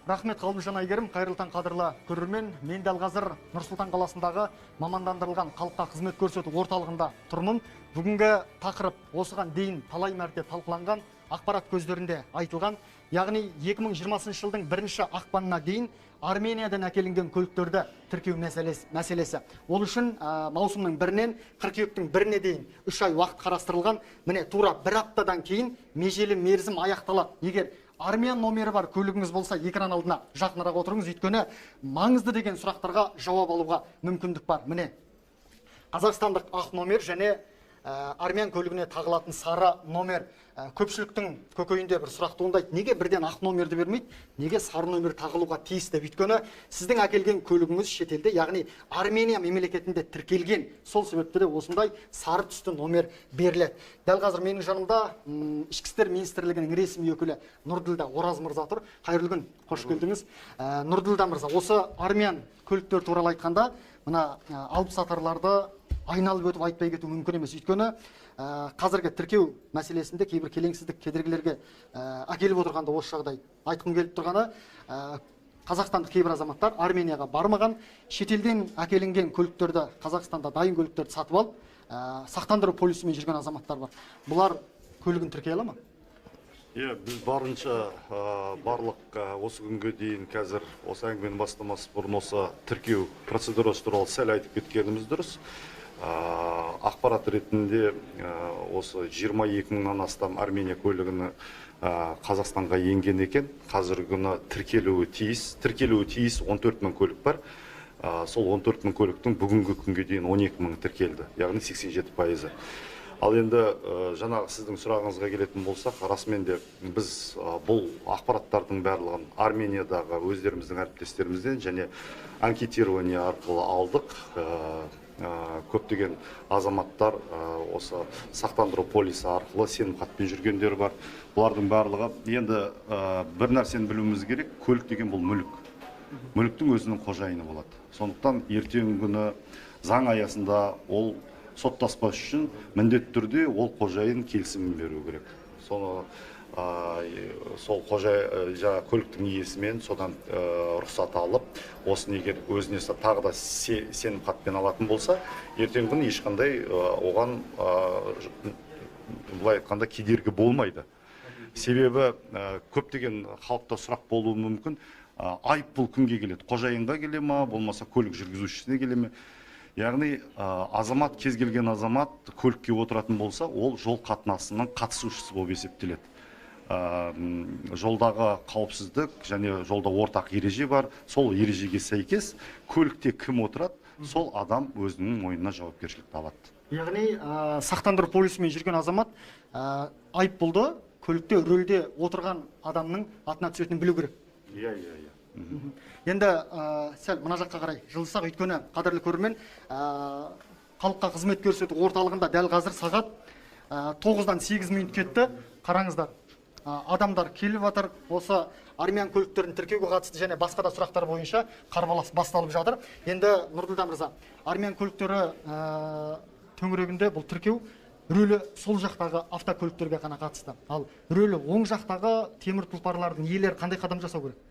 Рахмет, Ғалымжан, Әйгерім. Қайырлы таң, қадірлі көрермен. Мен дәл қазір Нұр-Сұлтан қаласындағы мамандандырылған халыққа қызмет көрсету орталығында тұрмын. Бүгінгі тақырып осыған дейін талай мәрте талқыланған, ақпарат көздерінде айтылған, яғни 2020 жылдың бірінші ақпанына дейін Армениядан әкелінген көліктерді тіркеу мәселесі. Ол үшін маусымның 1-інен қыркүйектің 1-іне дейін 3 ай уақыт қарастырылған. Міне, тура бір аптадан кейін межелі мерзім аяқталады. Егер армян номері бар көлігіңіз болса, экран алдына жақынырақ отырыңыз, өйткені маңызды деген сұрақтарға жауап алуға мүмкіндік бар. Міне, қазақстандық ақ номер және армян көлігіне тағылатын сары номер. Көпшіліктің көкейінде бір сұрақ туындайды: неге бірден ақ номерді бермейді, неге сары номер тағылуға тиіс деп? Өйткені сіздің әкелген көлігіңіз шетелде, яғни Армения мемлекетінде тіркелген, сол себепті де осындай сары түсті номер беріледі. Дәл қазір менің жанымда Ішкі істер министрлігінің ресми өкілі Нұрділда Ораз мырза тұр. Қайырлы күн, қош келдіңіз. Нұрділда мырза, осы армян көліктері туралы айтқанда, мына алып сатарларды айналып өтіп айтпай кету мүмкін емес. Өйткені қазіргі тіркеу мәселесінде кейбір келеңсіздік, кедергілерге әкеліп отырғанда осы жағдай. Айтқым келіп тұрғаны, қазақстандық кейбір азаматтар Арменияға бармаған, шетелден әкелінген көліктерді, Қазақстанда дайын көліктерді сатып алып, сақтандыру полисімен жүрген азаматтар бар. Бұлар көлігін тіркей ала ма? Иә, біз барынша барлық осы күнге дейін, қазір осы әңгімені бастамас бұрын, осы тіркеу процедурасы туралы сәл айтып кеткеніміз дұрыс. Ақпарат ретінде, осы 22 мыңнан астам Армения көлігіні Қазақстанға енген екен. Қазіргі күні тіркелуі тиіс 14 мың көлік бар. Сол 14 мың көліктің бүгінгі күнге дейін 12 мың тіркелді, яғни 87%-ы. Ал енді жаңағы сіздің сұрағыңызға келетін болсақ, расымен де біз бұл ақпараттардың барлығын Армениядағы өздеріміздің әріптестерімізден және анкетирование арқылы алдық. Көптеген азаматтар осы сақтандыру полисі арқылы сенімхатпен жүргендер бар. Бұлардың барлығы енді, бір нәрсені білуіміз керек: көлік деген бұл мүлік, мүліктің өзінің қожайыны болады. Сондықтан ертеңгі күні заң аясында ол соттаспас үшін міндетті түрде ол қожайын келісімін беру керек. Соны сол жаңағы көліктің иесімен содан рұқсат алып, осыны егер өзіне тағы да сенімхатпен алатын болса, ертеңгі күні ешқандай оған, былай айтқанда, кедергі болмайды. Себебі көптеген халықта сұрақ болуы мүмкін: айыппұл кімге келеді, қожайынға келе ма, болмаса көлік жүргізушісіне келе ме? Яғни азамат, кез келген азамат көлікке отыратын болса, ол жол қатынасының қатысушысы болып есептеледі. Жолдағы қауіпсіздік және жолда ортақ ереже бар. Сол ережеге сәйкес көлікте кім отырады, сол адам өзінің мойнына жауапкершілікті алады. Яғни сақтандыру полисімен жүрген азамат айыппұлды көлікте рөлде отырған адамның атына түсетінін білу керек. Иә. Енді сәл мына жаққа қарай жылжысақ, өйткені, қадірлі көрермен, халыққа қызмет көрсету орталығында дәл қазір сағат 9-дан 8 минут кетті. Қараңыздар, адамдар келіп жатыр. Осы армян көліктерін тіркеуге қатысты және басқа да сұрақтар бойынша қарбалас басталып жатыр. Енді, Нұрділда мырза, армян көліктері төңірегінде бұл тіркеу рөлі сол жақтағы автокөліктерге ғана қатысты. Ал рөлі оң жақтағы темір тұлпарлардың иелері қандай қадам жасау керек?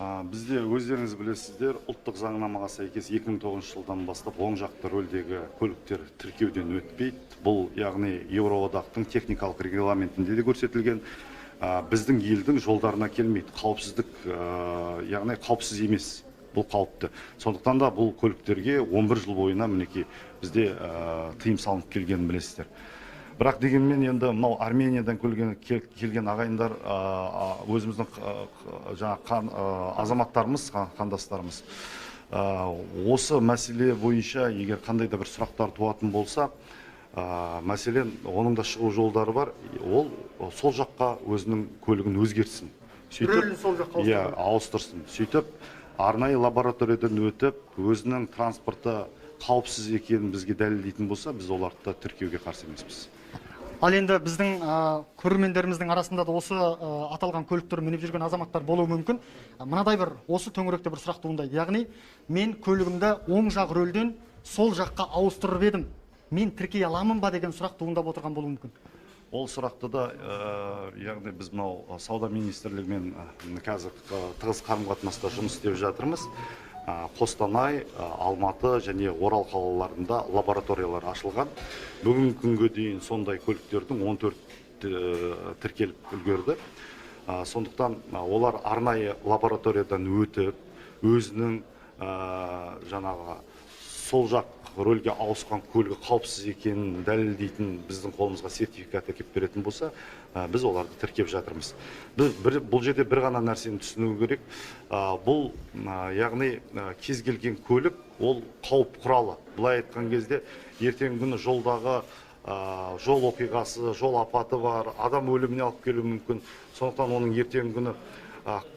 Бізде, өздеріңіз білесіздер, ұлттық заңнамаға сәйкес 2009 жылдан бастап оң жақты рөлдегі көліктер тіркеуден өтпейді. Бұл, яғни, Еуроодақтың техникалық регламентінде де көрсетілген. Біздің елдің жолдарына келмейді, қауіпсіздік, яғни қауіпсіз емес, бұл қауіпті. Сондықтан да бұл көліктерге 11 жыл бойына, мінекей, бізде тыйым салынып келгенін білесіздер. Бірақ дегенмен енді мынау Армениядан келген ағайындар, өзіміздің жаңағы азаматтарымыз, қандастарымыз, осы мәселе бойынша егер қандай да бір сұрақтар туатын болса, мәселен, оның да шығу жолдары бар. Ол сол жаққа өзінің көлігін өзгертсін, сөйтіп Рөлін сол жаққа иә, ауыстыру. Ауыстырсын. Сөйтіп арнайы лабораториядан өтіп, өзінің транспорты қауіпсіз екенін бізге дәлелдейтін болса, біз оларды да тіркеуге қарсы емеспіз. Ал енді біздің көрермендеріміздің арасында да осы аталған көліктер мініп жүрген азаматтар болуы мүмкін. Мынадай бір осы төңіректе бір сұрақ туындайды. Яғни мен көлігімді оң жақ рөлден сол жаққа ауыстырып едім, мен тіркей аламын ба деген сұрақ туындап отырған болуы мүмкін. Ол сұрақты да, яғни біз мынау сауда министрлігімен қазір тығыз қарым-қатынаста жұмыс істеп жатырмыз. Қостанай, Алматы және Орал қалаларында лабораториялар ашылған. Бүгінгі күнге дейін сондай көліктердің 14 тіркеліп үлгерді. Сондықтан олар арнайы лабораториядан өтіп, өзінің жаңағы сол жақ рөлге ауысқан көлігі қауіпсіз екенін дәлелдейтін біздің қолымызға сертификат әкеліп беретін болса, біз оларды тіркеп жатырмыз. Бұл жерде бір ғана нәрсені түсіну керек. Бұл, яғни, кез келген көлік ол қауіп құралы. Былай айтқан кезде, ертеңгі күні жолдағы жол оқиғасы, жол апаты бар, адам өліміне алып келуі мүмкін. Сондықтан оның ертеңгі күні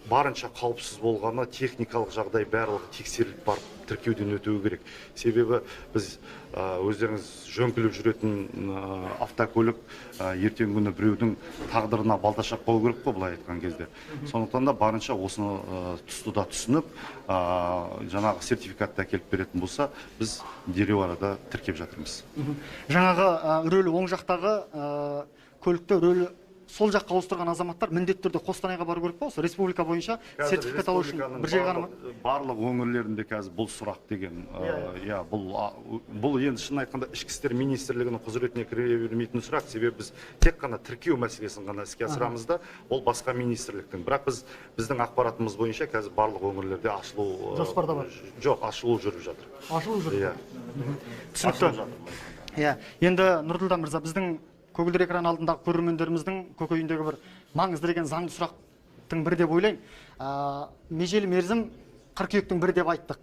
барынша қауіпсіз болғаны, техникалық жағдай барлығы тексеріліп барып тіркеуден өтуі керек. Себебі біз өздеріңіз жөңкіліп жүретін автокөлік ертеңгі күні біреудің тағдырына балта шаппау керек қой, былай айтқан кезде. Сондықтан да барынша осыны тұсты да түсініп, жаңағы сертификатты әкеліп беретін болса, біз дереу арада тіркеп жатырмыз. Жаңағы рөлі оң жақтағы көлікті рөлі сол жаққа ауыстырған азаматтар міндетті түрде Қостанайға бару керек па? Осы республика бойынша сертификат алу үшін бір жерге ғана ма? Барлық өңірлерінде қазір бұл сұрақ деген, иә, бұл енді шын айтқанда Ішкі істер министрлігінің құзыретіне кіре бермейтін сұрақ. Себебі біз тек қана тіркеу мәселесін ғана іске асырамыз да, ол басқа министрліктің. Бірақ біздің ақпаратымыз бойынша қазір барлық өңірлерде ашылу жоспарда бар. Жоқ, ашылу жүріп жатыр. Ашылу жүріп жатыр. Түсінікті. Иә, енді Нұрділдә мырза, біздің көгілдір экран алдындағы көрермендеріміздің көкейіндегі бір маңызды деген заңды сұрақтың бірі деп ойлаймын. Межелі мерзім қыркүйектің бірі деп айттық.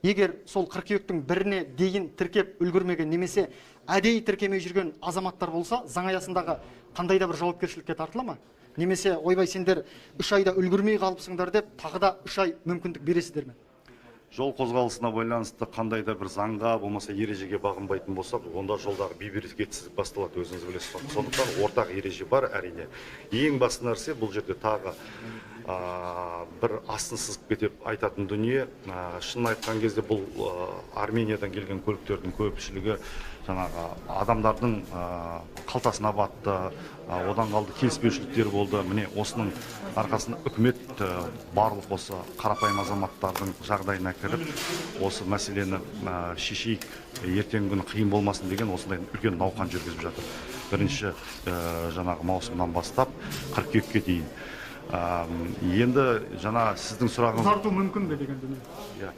Егер сол қыркүйектің біріне дейін тіркеп үлгермеген немесе әдейі тіркемей жүрген азаматтар болса, заң аясындағы қандай да бір жауапкершілікке тартыла ма? Немесе ойбай сендер 3 айда үлгермей қалыпсыңдар деп тағы да 3 ай мүмкіндік бересіздер ме? Жол қозғалысына байланысты қандай да бір заңға, болмаса ережеге бағынбайтын болсақ, онда жолдағы бейберекетсіздік басталады, өзіңіз білесіз. Сондықтан ортақ ереже бар, әрине. Ең басты нәрсе бұл жерде тағы бір астын сызып кетіп айтатын дүние, шынын айтқан кезде бұл Армениядан келген көліктердің көпшілігі жаңағы адамдардың қалтасына батты, одан қалды келіспеушіліктер болды. Міне осының арқасында үкімет барлық осы қарапайым азаматтардың жағдайына кіріп, осы мәселені шешейік, ертеңгі күні қиын болмасын деген осындай үлкен науқан жүргізіп жатыр. Бірінші жаңағы маусымнан бастап қыркүйекке дейін. Енді жаңа сіздің сұрағыңыз ұзарту мүмкін бе деген дүние?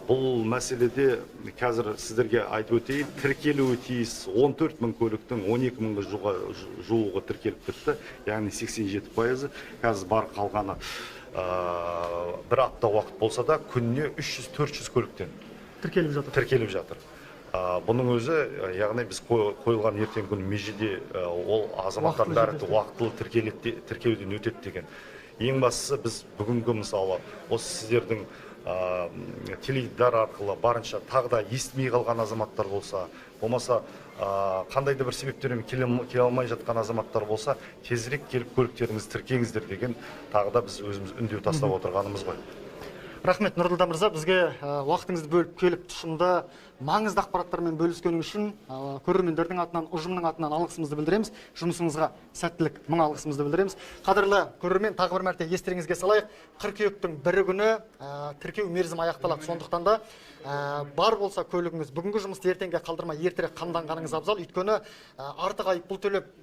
Бұл мәселеде қазір сіздерге айтып өтейін, тіркелуі тиіс 14 мың көліктің 12 мыңға жуығы тіркеліп бітті, яғни 87%. Қазір бар қалғаны бір апта уақыт болса да күніне 300-400 көліктен тіркеліп жатыр. Тіркеліп жатыр. Бұның өзі, яғни біз қойылған ертеңгі күні межеде ол азаматтардың бәрі уақытылы тіркеуден өтеді деген. Ең бастысы біз бүгінгі мысалы осы сіздердің теледидар арқылы барынша тағы да естімей қалған азаматтар болса, болмаса қандай да бір себептермен келе алмай жатқан азаматтар болса, тезірек келіп көліктеріңізді тіркеңіздер деген тағы да біз өзіміз үндеу тастап отырғанымыз ғой. Рахмет, Нұрділдә мырза, бізге уақытыңызды бөліп келіп тұшымды маңызды ақпараттармен бөліскеніңіз үшін көрермендердің атынан, ұжымның атынан алғысымызды білдіреміз. Жұмысыңызға сәттілік, мың алғысымызды білдіреміз. Қадірлі көрермен, тағы бір мәрте естеріңізге салайық. Қыркүйектің бірі күні тіркеу мерзімі аяқталады. Сондықтан да бар болса көлігіңіз бүгінгі жұмысты ертеңге қалдырмай ертерек қамданғаныңыз абзал. Өйткені артық айыппұл төлеп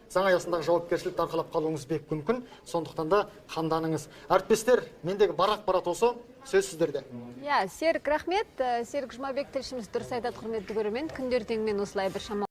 заң аясындағы жауапкершілікті арқалап қалуыңыз бек мүмкін. Сондықтан да қамданыңыз. Әріптестер, мендегі бар ақпарат осы, сөз сіздерде. Иә, Серік, рахмет. Серік Жұмабек тілшіміз дұрыс айтады, құрметті көрермен. Күндер теңмен осылай біршама